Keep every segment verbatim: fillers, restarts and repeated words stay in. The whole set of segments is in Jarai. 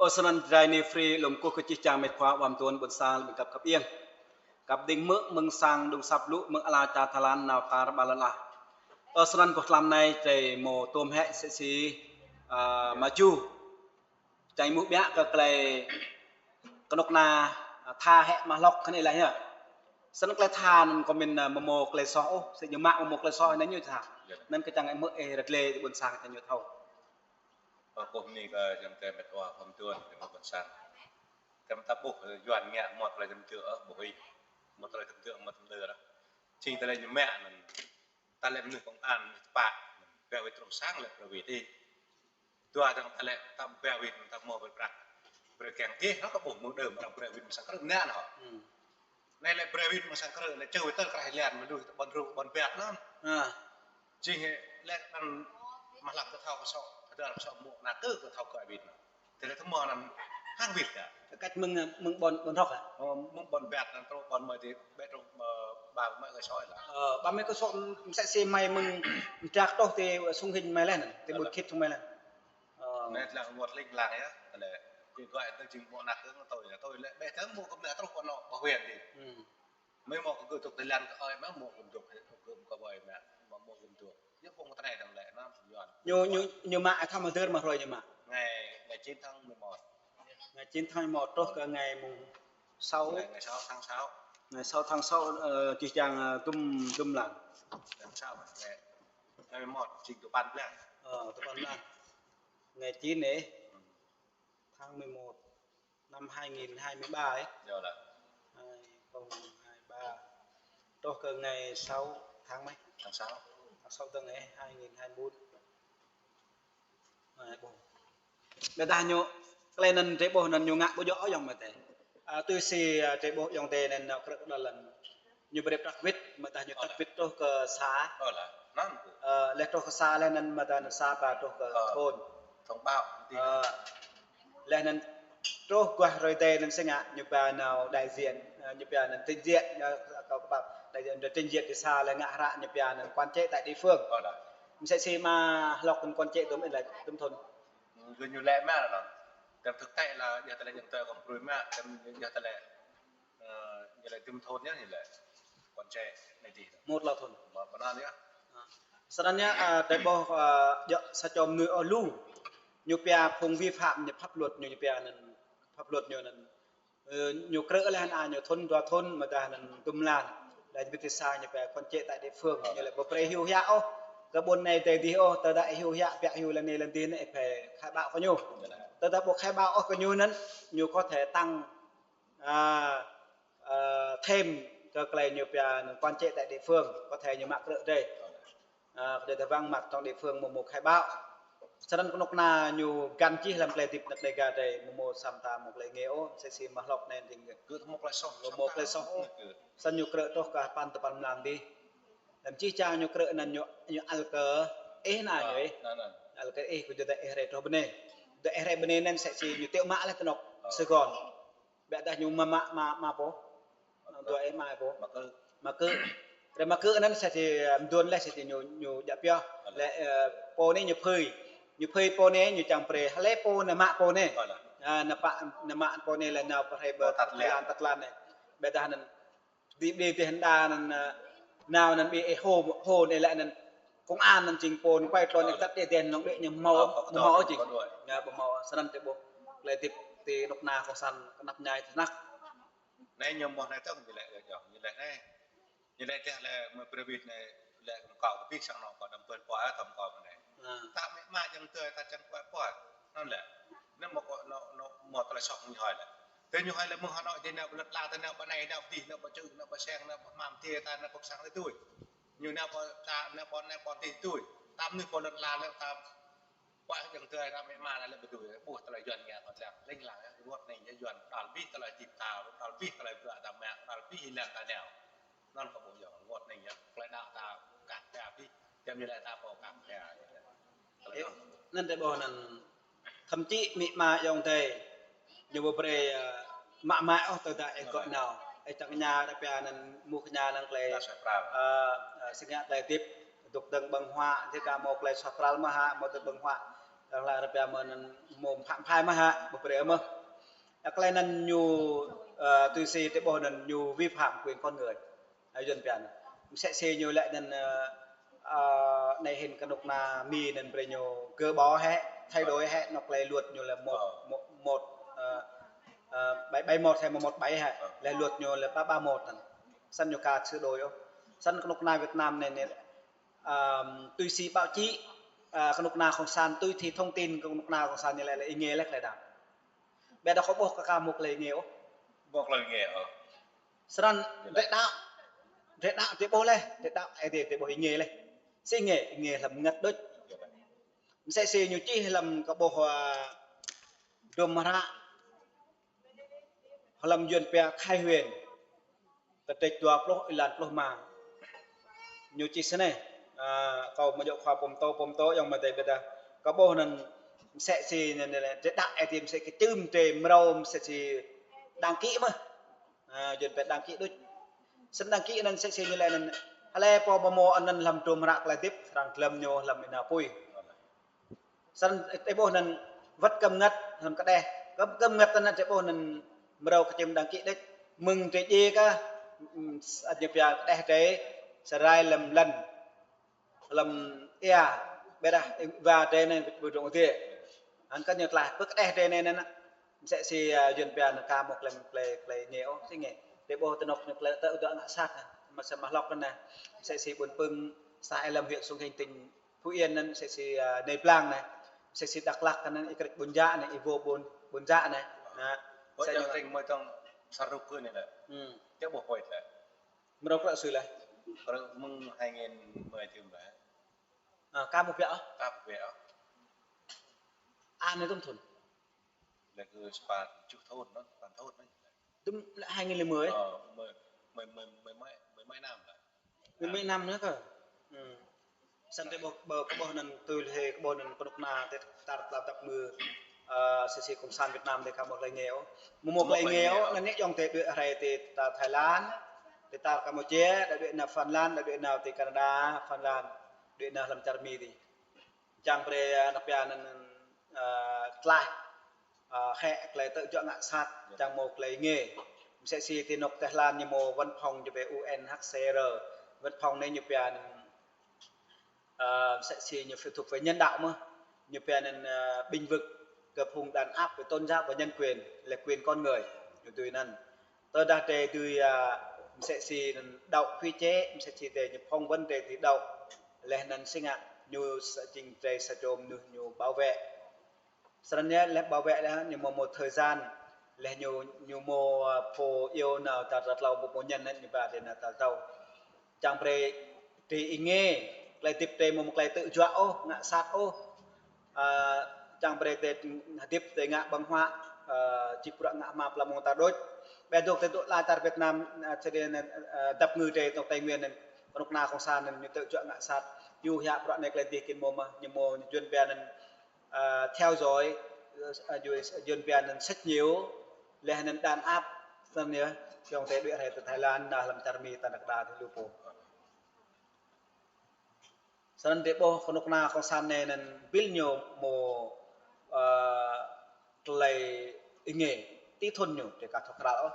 Ơ, snăn Jrai New Free lŏm kơkuh kơ čih čang met khua ƀăm tuôn ƀôn sang ƀing găp khăp iêng. Găp ding mơ̆ mơ̆ng sang đŭng săp lu mơ̆ng ala čar Thái Lan nao tar ƀar lăn ala. Ơ, snăn boh tlam anai Jrai mơ̆ tôm hĕ sĕ si, a, mă ju. Čang mŭ biă kơ klei kơnuk kơna, a, tha hĕ mă hlŏk kơ anai laih yơh. Snăn klei tha anăn kơ mĭn, a, mơ̆ mơ̆ klei soh ôh, sĕ ñu mă mơ̆ mơ̆ klei soh anăn ñu tha. Anăn kơ čang mơ̆ ih rơt lĕ ƀôn sang čang ñu thâo. Ơ, kơkuh mơni kơ ayŏng adơi met wa khua ƀăm tuôn, kơ mơ̆ ƀôn sang. Kơ mơ̆ ta ƀuh, ơ, Yuan ngă mơ̆ tơlơi tơm tơ̆, ơ, ƀuh ih. Mơ̆ tơlơi tơm tơ̆, mơ̆ tơm tơ̆ ră. Čing tơlơi ñu mă anăn. Ta lĕ mnuih công an, mnuih tơpă. Brơi wĭt truh sang lĕ brơi wĭt ih. Dua dăng ta lĕ ta brơi wĭt ta mơ̆ brơi prăk. Brơi kiăng kih, ră kơ ƀuh mơ̆ng đơm, ta brơi wĭt mơ̆ng sang krư̆ mơnă nă. Hmm. Anai lĕ brơi wĭt mơ̆ng sang krư̆, lĕ čơ wĭt tơl krah lian, mơ̆ đuĭ ta ƀôn rŭ, ƀôn biăt năn. Ha. Čih lĕ anăn mă hlăk kơ thâo kơ sŏ, kơ dơr kơ sŏ mơ̆ nă kơ, kơ thâo kơ wĭt nă. Tơlơi tơmơ̆ anăn hăng wĭt kơ. Kơ cách mơ̆ng, mơ̆ng ƀôn, ƀôn hrŏk hă? Ơ, mơ̆ng ƀôn biăt anăn truh ƀôn mơi dih, ƀĕ truh, ơ, ƀa mơi kơ sŏ lă. Ơ, ƀa mơi kơ sŏ msĕ si mơi mơ̆ng mtrăk truh ti sung hĭn mơi leh anăn, ti ƀut khĭt sung mơi leh. Ơ. Anai lăng wơ̆t ling lang yơh, tơlơi. Ti gọi tơ jing mơ̆ nă kơ tui, tui lĕ ƀĕ tơmơ̆ kơ mơi truh ƀôn nŏ ƀa huyện dih. Hmm. Mơi mơ̆ kơ gơ̆ dŏ tơlăn kơ ơi, mơi mơ̆ gơ̆ dŏ, gơ̆ kơ ơi mơi, mơi mơ̆ gơ̆ dŏ. Ñu ƀơ̆ng tơnai dăng lĕ, năn, Yuan. Ñu, ñu, ñu mă, a, thâo mă dơr mă hrơi ñu mă. Ngày, ngày chín tháng mười một. Ngày chín tháng mười một truh kơ ngày mùng sáu. Ngày, ngày sáu tháng sáu. Ngày sáu tháng sáu, ơ, čih čang, ơ, tŭm, tŭm lan. Tháng sáu, ngày, ngày mười một, jing tơpăn blan. Ơ, tơpăn blan. Ngày chín anai, tháng mười một. Năm hai nghìn hai mươi ba ấy. Rồi là hai không hai ba. Truh kơ ngày sáu tháng mấy? Tháng sáu. Tháng sáu tơ̆ng anai, hai nghìn hai mươi bốn. Anai, ƀuh. Ƀiădah ñu, klei anăn drei ƀuh anăn ñu ngă ƀu djŏ ayŏng amai adei. A, tui si, a, drei ƀuh ayŏng adei anăn nao krư̆ đa lăn. Ñu brei prăk wĭt, mơ̆ dah ñu tăk wĭt truh kơ xã. Ơ, leh, năn kơ. Ơ, leh truh kơ xã, leh anăn mơ̆ dah anăn xã ba truh kơ thôn. Thông báo. Ơ, leh anăn truh guah rơi tê anăn sĕ ngă, ñu ba nao đại diện, ơ, ñu ba anăn trình diện, ơ, kâo kơ pap, đại diện trình diện ti xã leh ngă hră ñu ba anăn quản chế tại địa phương. Ơ, leh. Msĕ si mă hlŏk anăn quản chế tŭm ih leh, tŭm thôn. Gơ̆ ñu lĕ mă anăn. Tơm thực tế là yơh tơlơi ñu tơ kơ brơi mă, tơm yơh tơlơi Ơ, ñu lĕ tŭm thôn yơh, ñu lĕ quản chế anai dih. Một là thôn. Ƀă, ƀă anăn yơh. A. Snăn yơh, a, drei ƀuh, a, djŏ sa čô mnuih ôh lu. Ñu pia phung vi phạm ñu pháp luật ñu, ñu pia anăn pháp luật ñu anăn. Ơ, ñu krư̆ leh anăn ñu thôn dua thôn, mơ̆ dah anăn tŭm lan. Dah ñu ƀĭt ti xã ñu pia quản chế tại địa phương, ñu lĕ ƀu brei hyu hiă ôh. Kơ ƀôn anai tơ dih ôh, tơdah hyu hiă, pia hyu lăn anai lăn dih anăn, phải khai báo kơ ñu. Tơdah ƀu khai báo ôh kơ ñu anăn, ñu có thể tăng a, a, thêm kơ klei ñu pia anăn quản chế tại địa phương, có thể ñu mă krư̆ drei. A, kơ drei văng mặt trong địa phương mơ̆ mơ̆ khai báo. Snăn kơnuk kơna ñu găn čih hlăm klei hdĭp anăp Dega drei mơ̆ mơ̆ săm ta mơ̆ klei ngê ôh, msĕ si mă hlŏk anei ding. Kơ mơ̆ klei soh, mơ̆ mơ̆ klei soh ôh. Snăn ñu krư̆ truh kơ păn tơpăn mlan dih. Hlăm čih čang ñu krư̆ anăn ñu, ñu ăl kơ ih nă ñu ih. Ăl kơ ih kơ djuai ih rai truh bơnai. Djuai ih rai bơnai anăn msĕ si ñu tiŏ mă leh tơnŏk Sài Gòn. Ƀiădah ñu mă, mă, mă, mă pô. Djuai ih mă pô. Mă kơ. Mă kơ. Rai mă kơ anăn msĕ si, ơ, mduôn leh msĕ si ñu, ñu djă pioh. Leh, ơ, pô anei ñu phơi. Ñu phơi pô anei ñu čang brei. Hlơi pô nao mă pô anei. A, nao pă, nao mă pô anei leh nao pơhrei ƀơi Thái Lan, Thái Lan anei. Ƀiădah anăn dih, dih, dih, đa anăn, ơ, nao anăn ƀing ih hô, hô anei lĕ anăn công an anăn jing pô anăn kuai tlôn anăn tăt dih, dih anăn ƀing ñu hmâo, hmâo jing. Ñu ƀu hmâo, snăn drei ƀuh. Klei hdĭp ti kơnuk kơna kông san kơnăp ñai ti anăp. Anei ñu mơ̆ anei tơ̆ng ñu lĕ, ơ, ñu lĕ anei. Ñu lĕ dih lĕ mơ̆ brơi wĭt anei lĕ kâo kơ pih sang anŏ kâo đăm bơ̆n pô ơ tơm kâo anei. A. Ta mĕ mă ayŏng adơi ta čang kuai pô. Anăn lĕ. Anăn mơ̆ kơ, anăn, anăn mơ̆ tơlơi soh ñu hơi lĕ. Tơ ñu hơi lĕ mơ̆ng hơnŏ dih nao ƀơ lăt la, tơ nao ƀơ anei, nao ƀơ dih, nao ƀơ čư̆, nao ƀơ seng, nao ƀơ hmam dih, ta nao ƀơ sang dih tui. Ñu nao ƀơ ta, nao ƀơ anei ƀơ dih tui. Ta mnuih ƀơ lăt la lĕ ta kuai ayŏng adơi ta mĕ mă lĕ ƀu dưi. Ƀuh tơlơi Yuan ngă kơ lăng, ling lang, ơ, rơngot anei yơh Yuan, đăl bih tơlơi hdĭp ta, đăl bih tơlơi bruă ta mă, đăl bih ih lăng ta nao. Anăn kơ ƀuh yơh, rơngot anei yơh, klei đăo ta kah pia bih, tơm ñu lĕ ta pô kah pia. Ơ, anăn drei ƀuh anăn, thậm chí mĕ mă ayŏng adơi, ñu ƀu brei, ơ, mă mă ôh tơdah ih gŏ nao. Ih čang ña dah pia anăn mŭk ña anăn klei, ơ, ơ, sĭt ngă klei hdĭp, dôk dơ̆ng ƀơ̆ng huă, dih kơ mơ̆ klei soh pral mơ̆ hă, mơ̆ dôk ƀơ̆ng huă. Tơdah rơpia mơ̆n anŭn mơ̆ phă phai mơ̆ hă, ƀu brơi mơ̆. Tơlơi anŭn ñu, ơ, tui si tơƀôh anŭn ñu vi phạm quyền con người. Ơ, Yuan pia anŭn. Msĕ si ñu lĕ anŭn, ơ, ơ, anai hĭn kơnuk kơna Mi anŭn brơi ñu gỡ bỏ hĕ, thay đổi hĕ, anŏ tơlơi luật ñu lĕ một, một, một, ơ, ơ, bảy bảy một hĕ, một một bảy hĕ. Lĕ luật ñu lĕ ba ba một anŭn. Săn ñu ka sửa đổi ôh. Săn kơnuk kơna Việt Nam anai anai, ơ, tui si báo chí, ơ, kơnuk kơna cộng sản tui si thông tin kơnuk kơna cộng sản ñu lĕ lĕ ih ngă lĕ tơlơi đaŏ. Ƀiădah kâo ƀuh kơ ka mŭk lĕ ngă ôh. Mŭk lĕ ngă ôh. Srăn drơi đaŏ. Drơi đaŏ tơƀôh lĕ, drơi đaŏ ai tơƀôh ih ngă lĕ. Si ngă, ngă hlăm ngăt đôč. Msĕ si ñu čih hlăm kơ ƀuh, ơ, Dum Hră. Hlăm Yuan pia Khai Huyền. Kơtrĕč dua pluh, êlan pluh rơma. Ñu čih snei, ơ, kâo mơ̆ djơ̆ khua pơtô, pơtô yŏng mơdai ƀiădah. Kâo ƀuh anŭn msĕ si anŭn, anŭn, drơi đaŏ ai tơƀôh msĕ kơ čưm drơi mrâo msĕ si đăng ký mơ̆. Ơ, Yuan pia đăng ký đôč. Săn đăng ký anŭn msĕ si ñu lĕ anŭn. Hlơi pô ƀu mơ̆ anŭn hlăm Dum Hră tơlơi hơdip, srăng glăm ñu hlăm ênao apui. Săn tơƀôh anŭn wơ̆t kơ ngăt hlăm kơđeh. Kơ, kơ ngăt anŭn tơƀôh anŭn mrâo kơ čưm đăng ký đôč. Mơ̆ng drơi djai kơ, ơ, ñu pia kơđeh drơi, sơrai hlăm lăn. Hlăm ia, ƀiădah wa drơi anai ƀu dŏng dih. Anŭn kơ ñu tơlơi, kơ kơđeh drơi anai anŭn. Msĕ si, ơ, Yuan pia anŭn ka mŭk lĕ tơlơi, tơlơi ngă ôh, si ngă. Tơƀôh tơnŏk ñu tơlơi tơ̆ dŏ ngă sat, mơsĕ mă hlŏk anŭn. Msĕ si ƀôn Pưng, xã Ea Lâm, huyện Sông Hinh, tỉnh Phú Yên anŭn, msĕ si, ơ, Nai Blang anai, msĕ si Dak Lak anŭn, ih krĕč Ƀun Jă anai, ih vô Ƀun, Ƀun Jă anai. Anŭn, ƀu msĕ djơ̆ ñu tơring mơ̆ tơ̆ng sa ruk kơ anai lĕ. Hmm. Čơƀôh pơhiăp lĕ. Mrâo kră sui lĕ. Kră mơ̆ng hai nghìn mười tơm lĕ. Ơ, ka mŭk biă ôh. Ka mŭk biă ôh. Anai tơm thŭn. Lĕ kơ sa păn tơjuh thŭn anŭn, sa păn thŭn anŭn. Tơm lĕ hai nghìn lẻ mười. Ơ, mười, mười, mười, mười mấy, mười mấy năm lĕ. Mười mấy năm anŭn kơ. Hmm. Săn tơƀôh, ƀơ, kơ ƀôh anŭn tui lĕ, kơ ƀôh anŭn kơnuk kơna tơ tar tơlơi dăp ngă, ơ, msĕ si cộng sản Việt Nam tơ ka mŭk tơlơi ngă ôh. Mơ̆ mŭk tơlơi ngă ôh, anŭn ñu yŏng tơ đuaĭ hrơi tơ tar Thái Lan, tơ tar Campuchia, đuaĭ nao Phần Lan, đuaĭ nao tơ Canada, Phần Lan, đuaĭ nao hlăm čar Mi tơ. Čang brơi, ơ, anăp ia anŭn, ơ, tlaih, ơ, hĕ tơlơi tơ̆ dŏ ngă sat, čang mŭk tơlơi ngă. Msĕ si tơnŏk Thái Lan ñu mŭk văn phòng ñu pia U N H C R, văn phòng anai ñu pia anŭn, ơ, msĕ si ñu phải thuộc về nhân đạo mơ̆. Ñu pia anŭn, ơ, bênh vực kơ phung đàn áp về tôn giáo và nhân quyền, là quyền con người. Ñu tui anŭn. Tơdah drơi tui, ơ, msĕ si anŭn đaŏ quy chế, msĕ si drơi ñu phỏng vấn drơi tui đaŏ. Lĕ anŭn si ngă, ñu sa jing drơi sa čô mơnuih ñu bảo vệ. Srăn ñu lĕ bảo vệ lĕ ñu mŭk một thời gian, lĕ ñu, ñu mŭk, ơ, pô iâu nao tal tal tlâo, mŭk pô nhân anŭn ñu ba drơi nao tal tal tlâo. Čang brơi drơi ih ngă, tơlơi hơdip drơi mơ̆ mŭk tơlơi tơ̆ djuă ôh, ngă sat ôh. Ơ, čang brơi drơi hơdip drơi ngă ƀơ̆ng huă, ơ, či bruă ngă hmua pla mơ̆ng ta đôč. Ƀiădah dŏ tơ dŏ lĕ čar Việt Nam, ơ, čơđai anŭn, ơ, dăp ngă drơi tŏng Tây Nguyên anŭn, kơnuk kơna cộng sản anŭn ñu tơ̆ djuă ngă sat. Yua hia bruă anai tơlơi dih kin mơ̆ mơ̆, ñu mŭk ñu Yuan pia anŭn, ơ, theo dõi, ơ, Yuan pia anŭn sách nhiễu, lĕ anŭn đàn áp, anŭn yơh, yŏng tơ đuaĭ hrơi tơ Thái Lan, nao hlăm čar Mi ta năk đa tơ lu pô. Srăn tơƀôh kơnuk kơna cộng sản anai anŭn ƀil ñu mŭk, ơ, tơlơi ih ngă, tĭ thŭn ñu, drơi ka thâo krăl ôh.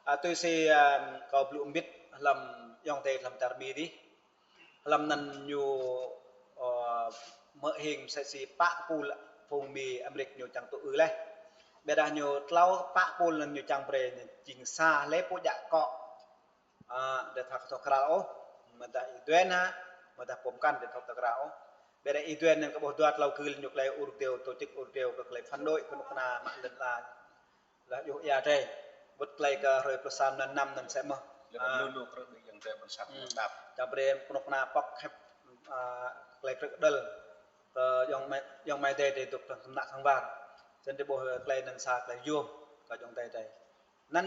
Ơ, tui si, ơ, kâo blŭ mbĭt hlăm yŏng tơ hlăm čar Mi tơ. Hlăm anŭn ñu, ơ, mơ̆ hing msĕ si pă pul phung Mi Amêrik ñu čang tŭ ư lĕ. Ƀiădah ñu tlâo pă pul anŭn ñu čang brơi ñu jing sa lĕ pô djă akŏ. Ơ, drơi ka thâo krăl ôh, mơdah ih duen hă, mơdah pơm kăn drơi ka thâo krăl ôh. Ƀiădah ih duen anŭn kơ ƀôh dua tlâo gưl ñu tơlơi ur dêo, tổ chức ur dêo kơ tơlơi phản đối kơnuk kơna mă lŏn ala. Lĕ yua ia drơi, wơ̆t tơlơi kơ hrơi pluh sa mlan năm anŭn mơsĕ mơ̆. Lĕ ƀu lu lu krư̆ đĭ yŏng drơi ƀôn sang tap. Čang brơi kơnuk kơna pŏk hĕp, ơ, tơlơi krư̆ đăl. Kơ yŏng amai, yŏng amai adơi drơi dŏ tơnă sang war. Srăn tơƀôh tơlơi anŭn sa tơlơi yôm kơ yŏng adơi drơi. Anŭn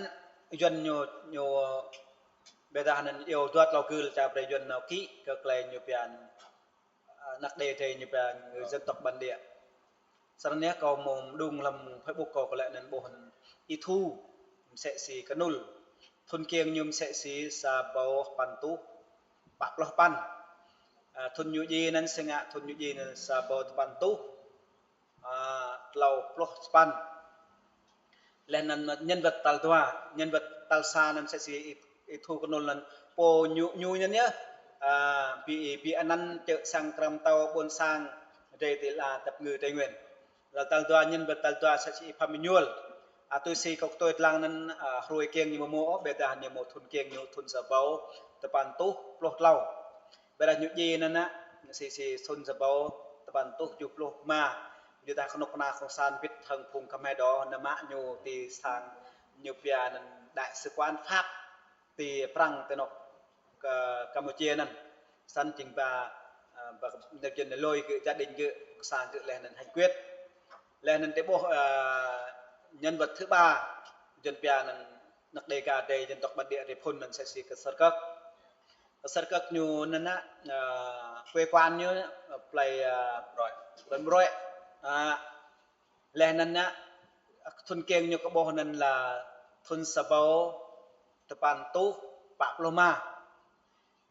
Yuan ñu, ñu ƀiădah anŭn iâu dua tlâo gưl čang brơi Yuan nao ký kơ tơlơi ñu pia anŭn, ơ, năk đe drơi ñu pia người dân tộc bản địa. Srăn anai kâo mơ̆ng đung hlăm Facebook kâo kơ lĕ anŭn ƀôh anŭn ih thu msĕ si kơnul. Thŭn kiăng ñu msĕ si sa rơbâo sapăn rơtuh pă pluh sapăn. Ơ, thŭn ñu djai anŭn si ngă thŭn ñu djai anŭn sa rơbâo sapăn rơtuh a, klâo pluh sapăn. Laih anŭn nhân vật tal dua, nhân vật tal sa anŭn msĕ si ih, ih thâo kơnŭl anŭn pô ñu, ñu anŭn yơh, a, ƀing, ƀing anăn čư̆ sang krăm tâo ƀôn sang drơi ti la tăp ngư Tây Nguyên. Laih tal dua, nhân vật tal dua msĕ si Y Pham Êñuôl. A, tui si kâo kơtơi lăng anŭn, a, hrơi kiăng ñu mơ̆ mơ̆, ƀiădah ñu mơ̆ thŭn kiăng ñu thŭn sa rơbâo tơpăn rơtuh pluh klâo. Ƀiădah ñu djai anŭn, si, si thŭn sa rơbâo tơpăn rơtuh tơjuh pluh rơma. Yua dah kơnuk kơna Cộng sản wĭt hăng phung Khmer Đỏ nao mă ñu ti sang ñu pia anŭn đại sứ quán Pháp ti Prăng ti anŏ kơ Campuchia anŭn. Săn jing ba, a, ba nao jơ̆n lôi kơ gia đình kơ, kơ sang kơ laih anŭn hành quyết. Laih anŭn tơƀuh, a, nhân vật thứ ba, jơ̆n pia anŭn anăk Đêga drơi dân tộc bản địa drơi phŭn anŭn msĕ si kơ Sơr Kơk. Kơ Sơr Kơk ñu anŭn, a, quê quán ñu, a, plei, a, Brơi. Plei Brơi. A, laih anŭn, a, thŭn kiăng ñu kơƀuh anŭn la thŭn sa rơbâo tơpăn rơtuh pă pluh rơma.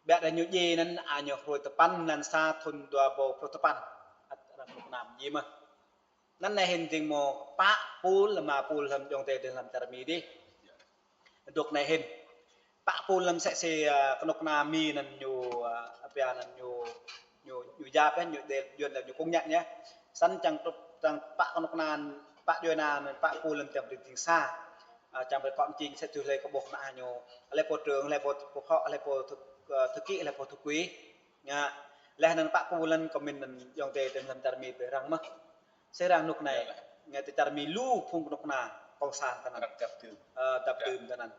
Ƀiădah ñu djai anŭn, a, ñu hrơi tơpăn mlan sa thŭn dua rơbâo pluh tơpăn. Ăt arăng kơnuk kơna djai mơ̆n. Anŭn anai hĭn jing mơ̆ pă pul, rơma pul lăm ayŏng adơi dơ̆ng lăm čar Mi dih. Dŏ anai hĭn. Pă pul lăm msĕ si, a, kơnuk kơna Mi anŭn ñu, a, apa anŭn ñu, ñu, ñu yap yơh, ñu đe, yuan lăm ñu công nhận yơh. Săn čang trup, čang pă kơnuk kơna, pă djuai ania anŭn pă pul lăm čang brơi jing sa. A, čang brơi kŏ jing msĕ tui hlơi kơƀuh anŭn ñu. Hlơi pô trưởng, hlơi pô, pô phó, hlơi pô thư, a, thư ký, hlơi pô thư ký. Ngă, laih anŭn pă pul anŭn kơ min anŭn ayŏng adơi dơ̆ng lăm čar Mi brơi răng mơ̆n. Sĭt răng kơnuk kơna. Ngă ti čar Mi lu phung kơnuk kơna cộng sản tơ anŭn. Arăng dăp dưm. Ơ, dăp dưm tơ anŭn.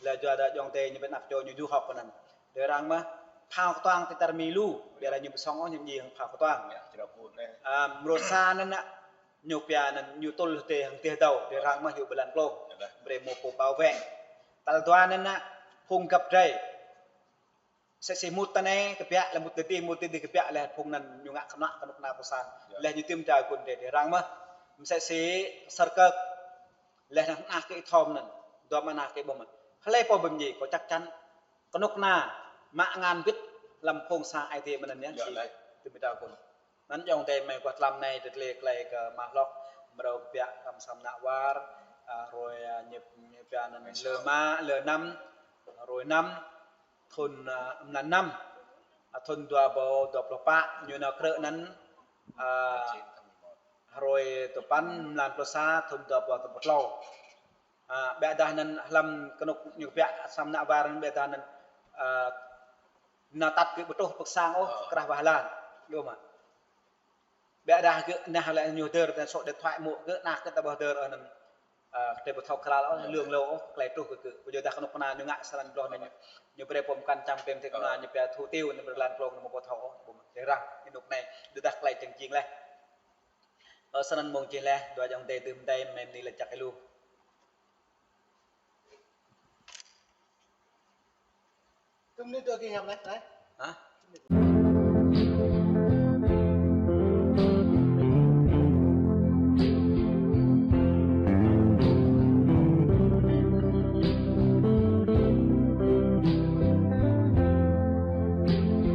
Laih yua dah ayŏng adơi ñu ƀu nao pơ čô ñu du học tơ anŭn. Brơi răng mơ̆n. Phao kơtuang ti čar Mi lu. Ƀiădah ñu ƀu song ôh ñu djai hăng phao kơtuang. Ơ, mrô sa anŭn, ñu pia anŭn ñu tŭl tê hăng tê dâu. Brơi răng mơ̆n hyu bơlan klông. Brơi mơ̆ pô bảo vệ. Tal dua anŭn, phung găp drơi. Msĕ si mŭt tơ anai kơbiă, laih mŭt tơ dih, mŭt tơ dih kơbiă, laih phung anŭn ñu ngă kơnuk kơna cộng sản. Laih ñu tĭm dra gun drơi, drơi răng mơ̆n. Msĕ si Sơr Kơk, laih anŭn ană kơ Y Thom anŭn, dua mă ană kơ Y Bum mơ̆n. Hlơi pô ƀu djai, kâo chắc chắn. Kơnuk kơna, mă ngăn wĭt lăm phung sang Aê Diê mơ̆n anŭn yơh. Tĭm dra gun. Anŭn ayŏng adơi mơi kơ tlam anai, tơlơi klei kơ mă hlŏk, mrâo kơbiă, lăm sang ană war, a, hrơi, a, ñu, ñu pia anŭn lơ mă, lơ năm, hrơi năm, thŭn, a, mlan năm, a, thŭn dua rơbâo dua pluh pă, ñu nao krư̆ anŭn, a, hrơi tơpăn mlan pluh sa, thŭn dua rơbâo dua pluh klâo. A, ƀiădah anŭn lăm kơnuk ñu kơbiă sang ană war anŭn ƀiădah anŭn, a, nao tăt kơ ƀu truh pơ sang ôh, krah wah lan. Yơh mơ̆n. Ƀiădah gơ̆ nao lĕ ñu dơr tơ số điện thoại mơ̆ gơ̆ nao kơ ta ƀuh dơr anŭn, a, tơ ƀu thâo krăl ôh, lương lô ôh, klei truh kơ gơ̆. Yua dah kơnuk kơna ñu ngă srăng bloh anŭn ñu, ñu brơi pô mkăn čang brơi tơkơna ñu pia thu tiêu anŭn brơi lan klông anŭn mơ̆ ƀu thâo ôh, ƀu mă drơi răng, kơnuk kơna, yua dah klei čang jing laih. Ơ, srăng mơ̆ng jing laih, dua ayŏng adơi dưm adơi, mơi bơni laih čak ih lu. Tơm ni dua kơ hiam laih, laih. Hă?